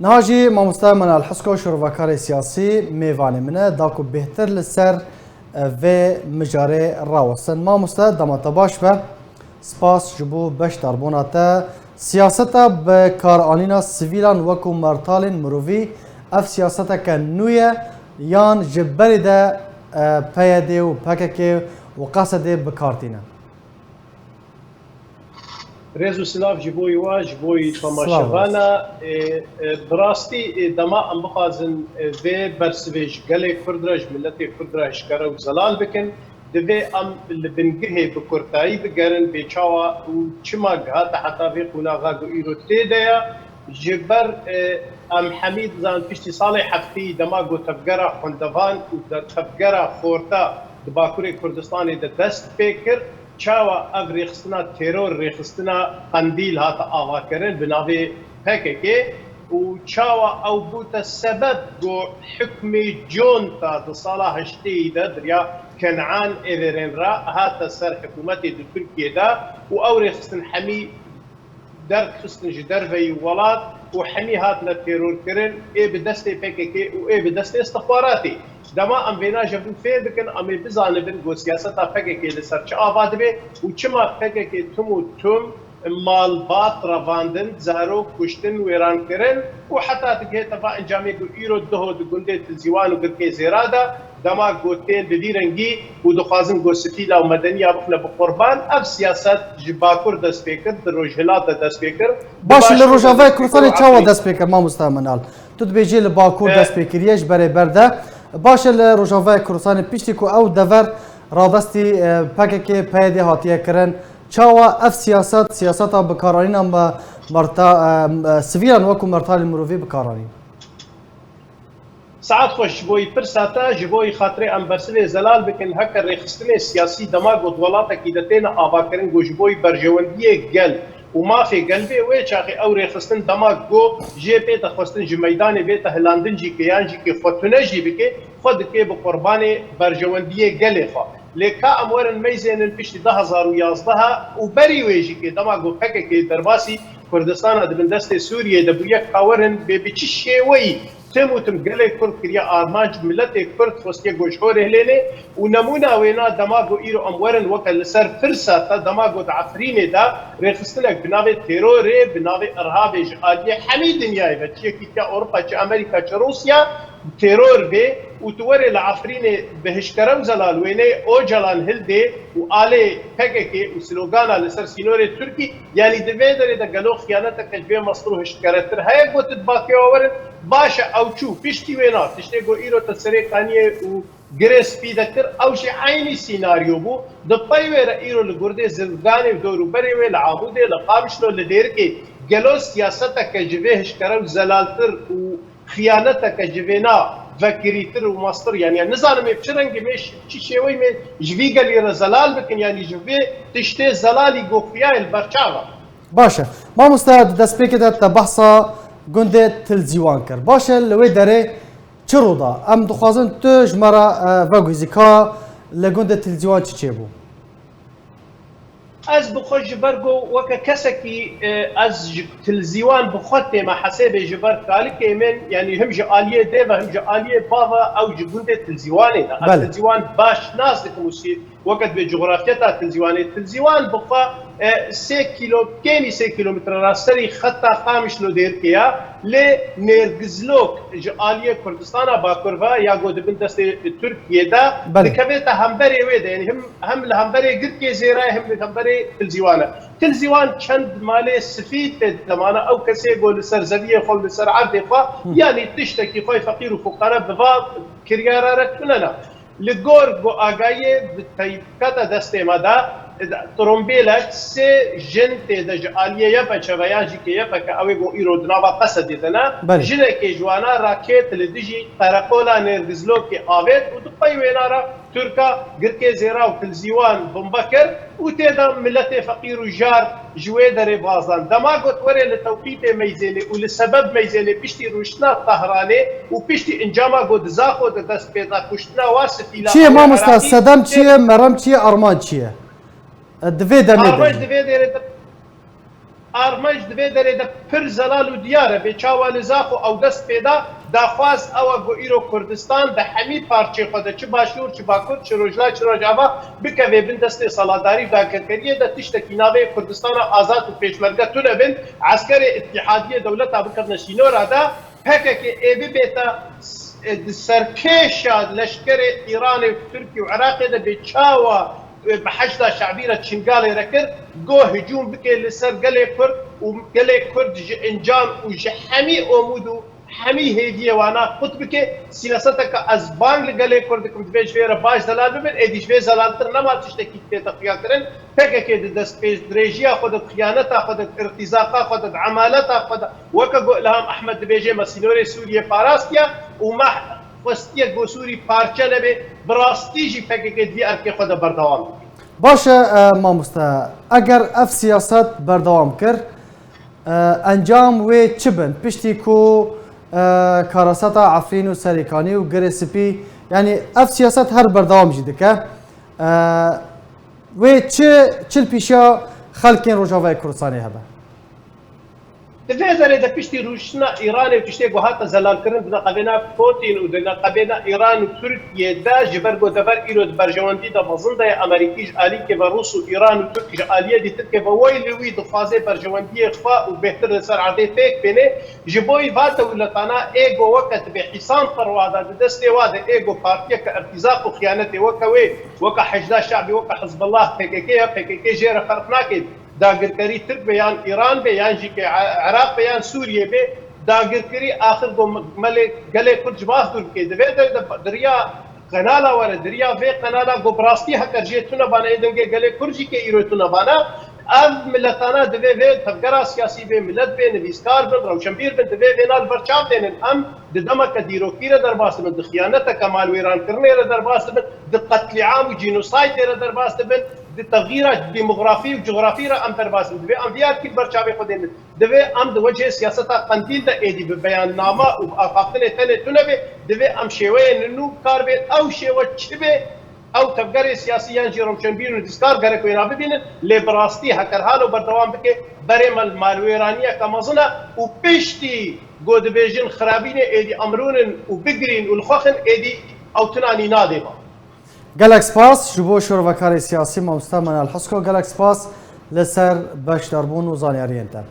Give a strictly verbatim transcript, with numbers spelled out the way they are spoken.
Niha jî mamoste Menal Hisko, şirovekarê siyasî, mêvanê min e, da ku bêhtir li ser, e, vê mijarê rawestin. Mamoste, dema te baş be. Spas ji bo beşdarbûna te. Siyaseta bi kar anîna sivîlan wekû mertalên mirovî, ev siyaseteke nû ye yan ji berê de, e, P Y D û P K K û Q S D bi kar tîne? Rêz û silav ji bo we, ji bo temaşevana. Ê, ê, bi rastî, ê, dema em bixwazin, ê, vê bersivê ji gelê Kurd re, ji miletê Kurd re eşkere û zelal bikin, divê em li bingehê bi kurtayî bigerin, bê çawa û çima gihate heta vê qonaxa ku îro tê de ye. Ji ber, ê, em hemî dizanin piştî salê heftî dema ku tevgera xwendevan û de-, tevgera xorta di Bakurê Kurdistanê de dest pê kir, çawa ev rêxistina teror, rêxistina Qendîl hate avakirin bi navê P K K û çawa ew bûte sebeb ku hikmê conta di sala heştêyî de di riya Kenan Êverên re hate ser hikûmetê di Tirkiyê de û ew rêxistin hemî derxistin ji derveyî welat û hemî hatine terorkirin, ê bi destê P K K û ê bi destê istixbaratê. Dema em vêna ji hev fêm bikin, em ê bizanibin ku siyaseta P K K li ser çi ava dibe û çima P K K tim û tim malbat revandin, zarok kuştin, wêran kirin û heta digihê teva encamê ku îro diho di gundê Tilzîwan û Girkê Zêra de, dema ku tên bi vî rengî û dixwazin ku sivîla û medeniya bixine bi qurban, ev siyaset ji Bakur dest pê kir, di Rojhilat de dest pê kir. Baş e, li Rojavayê Kurdistanê çawa dest pê kir, mamoste Menal? Tu dibêjî li Bakur dest pê kiriye ji berê ber de. Baş e, li Rojavayê Kurdistanê piştî ku ew dever radestî, e, P K K, P Y D hatiye kirin, çawa ev siyaset, siyaseta bikaranîna me-, merta-, e, e, sivîlan wekû mertalên mirovî bikaranîn? Saet xweş ji bo yî pirsa te, ji bo yî xatirê em bersivê zelal bikin, heke rêxistinê siyasî dema ku di welatekî de têne avakirin ku ji bo yî berjewendiyê gel û mafê gel bê, wê çaxê ew rêxistin dema ku jê pête xwestin ji meydanê bête hilandin jî ke yan jî ke xwe tune jî bike, xwe dike bi qurbanê berjewendiyê gelê xwe. Lê ka em werin meyzênin piştî du hezar û yazdeh û berî wê jî ke dema ku P K K derbasî Kurdistana di bin destê Sûriyê de bûye, ka werin bê bi çi şêweyî tim û tim gelê Kurd kiriye armanc, miletê Kurd xwestiye ku ji xwe rêhlênê û nemûna wêna dema ku îro em werin weke li ser pirsa te, dema ku di Efrînê de rêxistinek bi navê terorê, bi navê irhabê ji aliyê hemî dinyayê ve, çi Yekîtiya Ewropa, çi Amerîka, çi Rûsya, teror bê û tu werê li Efrînê bi hişkere û zelal wêneyê Ocalan hildê û alê P K K û slogana li ser sînorê Tirkî, yanî di vê derê de gelo xiyaneteke ji vê mestir û hişkeretir heye ku tu di bakê we werin? Baş e, ew çû, piştî wêna, tiştê ku îro te serê kaniyê û girê spî de kir, ew jî eynî sînaryo bû. Di pey wê re îro li gundê Zirganê û dor û berê wê, li Amûdê, li Qamişlo, li Dêrikê, gelo siyaseteke ji vê hişkere û zelaltir û xiyaneteke ji vêna vekirîtir û mestir, yanî, nizanim ê bi çi rengî me, bi çi şêweyî me ji vî gelî re zelal bikin, yanî ji vê tiştê zelalî ku xuya ye li ber çav e. Baş e. Mamoste, di destpêkê de te behsa gundê Tilzîwan kir. Baş e, li wê derê çi rû da? Em dixwazin tu ji me re, e, veguhîzî ka li gundê Tilzîwan çi çêbû? Ez bi xwe ji ber ku weke kesekî, e, ez ji Tilzîwan bi xwe tême hesêbê ji ber kalikê min, yanî him ji aliyê dê ve him ji aliyê ba ve ew ji gundê Tilzîwanê ne. Ez Belê. Tilzîwan baş nas dikim û sî-, weke divê cografyeta Tilzîwanê. Tilzîwan bi xwe, e, sê kîlo-, kêmî sê kîlometre ra serî xeta Qamişlo Dêrikê ya, lê Nêrgizlok ji aliyê Kurdistana Bakur ve ya ku di bin destê Tirkiyê de Belê. dikevête hemberê wê de, yanî him hem li hemberê Girkê Zêra ye, hem li hemberê Tilzîwan e. Tilzîwan çend malê sifî tê de mane, ew kesê ku li ser zeviyê xwe, li ser erdê xwe, Hı. yanî tiştekî xwe feqîr û fuqere bi va kiryara re tune ne. Li gor ku agahiyê bi tey-, kete destê me de, trombêlek sê jin tê de ji aliyê Y P Ç ve yan jî ke Y P K, ew ê ku îro di nava Qesedê de ne, Belê. jinekê ji wana rakêt li dijî qereqola Nêrgizlokê avêt û di pey wêna re Tirka Girkê Zêra û Tilzîwan bombe kir û tê de miletê feqîr û jar ji wê derê bazdan. Dema got werê li tewqîtê meyzênê û li sebeb meyzênê piştî rûştina Tehranê û piştî encama got di Zaxo de dest pê da kuştina wa sifîla Çi ye mamosta? Sedem çi ye? Merem çi ye? Armanc çi ye? E, di vê demê de. Armanc di vê derê de Armanc di vê derê de pir zelal û diyar e, bê çawa li Zaxo ew dest pê da, daxwaz ew e ku îro Kurdistan di hemî parçê xwe de, çi Başûr, çi Bakur, çi Rojhilat, çi Rojava, bikeve bin destê seladarî û dagirkeriyê de, tiştekî navê Kurdistana Azad û Pêşmerge tune bin, eskerê îtîhadiyê dewleta bikevne sînora de, P K K ê bibête, e, di serkêşa leşkerê Îranê û Tirkî û Iraqê de bê çawa, e, bi Heşda Şebî re Çingalê re kir, go hicûm bike li ser gelê Kurd û gelê Kurd ji encam û ji hemî omûd û hemî hêviyê wana qut bike. Siyaseteke ez bang li gelê Kurd dikim, divê ji vê re baş zelal bibin, êdî ji vê zelaltir nema tiştekî tête xuya kirin. P K K di destpêşdirêjiya xwe de, di xiyaneta xwe de, di irtizaqa xwe de, di emaleta xwe de, weke ku Ilham Ehmed dibêje, me sînorê Sûriyê parastiye û me xwestiye ku Sûrî parçe nebe, bi rastî jî P K K di vî erkê xwe de berdewam bike. Baş e, e, mamoste, eger ev siyaset berdewam kir, e, encam wê çi bin? Piştî ku, e, karasata Efrîn û Serêkanî û Girê Spî, yanî ev siyaset her berdewam jî dike. E, Wê çi, çi li pêşiya xelkên Rojavayê Kurdistanê hebe? Di vê derê de piştî rûştina Îranê û tiştê ku hate zelalkirin di neqebêna Putin û di neqebêna Îran û Tirkiyê de, ji ber ku dever îro di berjewendî de mezin de ye, Amerîkî ji alîkê ve Rûs û Îran û Tirk ji aliyê dîtirkê ve, wey li wî dixwaze berjewendiyê xwe û bêhtir li ser erdê pêk bêne. Ji bo wî va dewletana ê ku weke dibê hîsan perwa de di destê wa de, ê ku partiyeke irtîzaq û xiyanetê weke wê, weke Heşda Şebî, weke Hizbullah, P K K ya, P K K jê re ferq nake. Dagirkerî Tirk be yan Îran be yan jî ke Iraq be yan Sûriye be, dagirkerî axir ku melê gelê Kurd ji maf dûr bike. Di vê derê de di riya qenala were, di riya vê qenala ku bi rastî heker jê tune bana, ê dengê gelê Kurd jî ke îro tune bana, ev miletana divê vê tevgera siyasî bê, milet bê, nivîskar bin, rewşenbîr bin, divê vêna li ber çav tênin. Em di demeke dîrokî re derbas dibin, di xiyaneteke malwêrankirinê re derbas dibin, di qetlîam û cînosaydê re derbas dibin, di texyîra demografî û cografî re em derbas dibin. Divê em vî erkî li ber çavê xwe dênin. Divê em di wecihê siyaseta Qendîl de êdî bi beyanname û bi axaftinê tenê tune be, divê em şêweyên nû bi kar bên. Ew şêwe çi be? Ew tevgerê siyasî yan jî rewşenbîr û nivîskar gerek wêna bibînin, lê bi rastî heker halo berdewam bike, berê me li malwêraniyeke mezin e û piştî ku dibêjin xirabînê êdî em rûnin û bigirîn û li xwe xin, êdî ew tuna nîna dê ba. Gelek spas ji bo şorevekarê siyasî mamoste Manal Husko, gelek spas li ser beşdarbûn û zanyariyên te.